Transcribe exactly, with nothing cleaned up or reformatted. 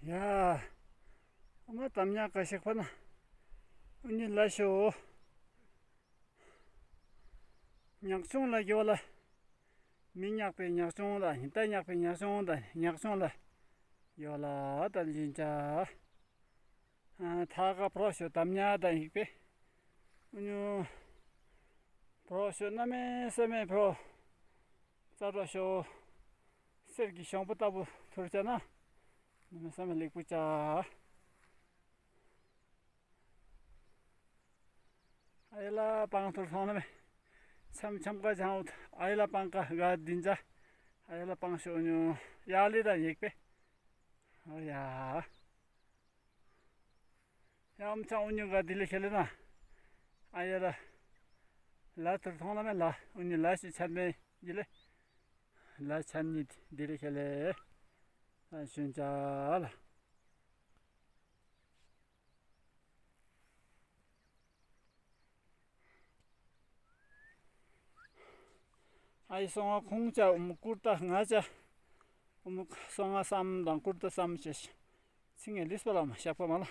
ཡ། ཨ་མ་དམ་ཉག་ག་ཤག་པ་ན། ཨུ་ཉི་ལ་ཤོ། ཉག་ཆུང་ལ་ཡོ་ལ། མི་ཉག་པའི་ཉག་ཆུང་ལ། ཉི་ད་ཉག་པའི་ཉག་ཆུང་ལ། ཉག་ཆུང་ལ་ཡོ་ལ་དང་ལྗིན་ཅ། ཐ་ག་ཕྲོ་ཤོ་དམ་ཉག་དང་ཡིག་པས། ཨུ་ཉུ། ཕྲོ་ཤོ་གནམ་མེད་ས་མེད་ཕྲོ། རྩ་ཕྲོ་ཤོ། གསེར་གྱི་ཤོང་པོ་ལྟ་བུ་ཐུར་ཅ་ན། གནམ་མེད་ས་མེད་ལེགས་པོ་ཅ། ཨ་ཡ་ལ་པང་ཐུར་ཐོང་ན་མེ། ཆམ་ཆམ་ཀ་ཅང་འུ། ཨ་ཡ་ལ་པང་ཀ་ག་དིན་ཅ། ཨ་ཡ་ལ་པང་ཤོ་ཉུ། ཡ་ལི་དང་ཡེག་པེ། ཨ་ཡ། ཡ་ཨམ་ཆང་འུ་ཉུ་ག་དི་ལི་ཁེ་ལི་ན། ཨ་ཡ་ལ། ལ་ཐུར་ཐོང་ན་མེ་ལ། འུ་ཉུ་ལ་ཤི་ཆན་མེ་ཡི་ལེ། ལ་ཆན་ཉི་དི་ལི་ཁེ་ལེ། ཨ་ཤུན་ཅ་ལ། ཨའི་སོང་ང་ཁོང་ཅ་འུ་མུ་ཀུར་ཏ་ང་ཅ། འུ་མུ་སོང་ང་སམ་དང་ཀུར་ཏ་སམ་ཅེ་ཤི། ཚིང་ངེ་ལིས་པ་ལ་མ་ཤག་པ་མ་ལ།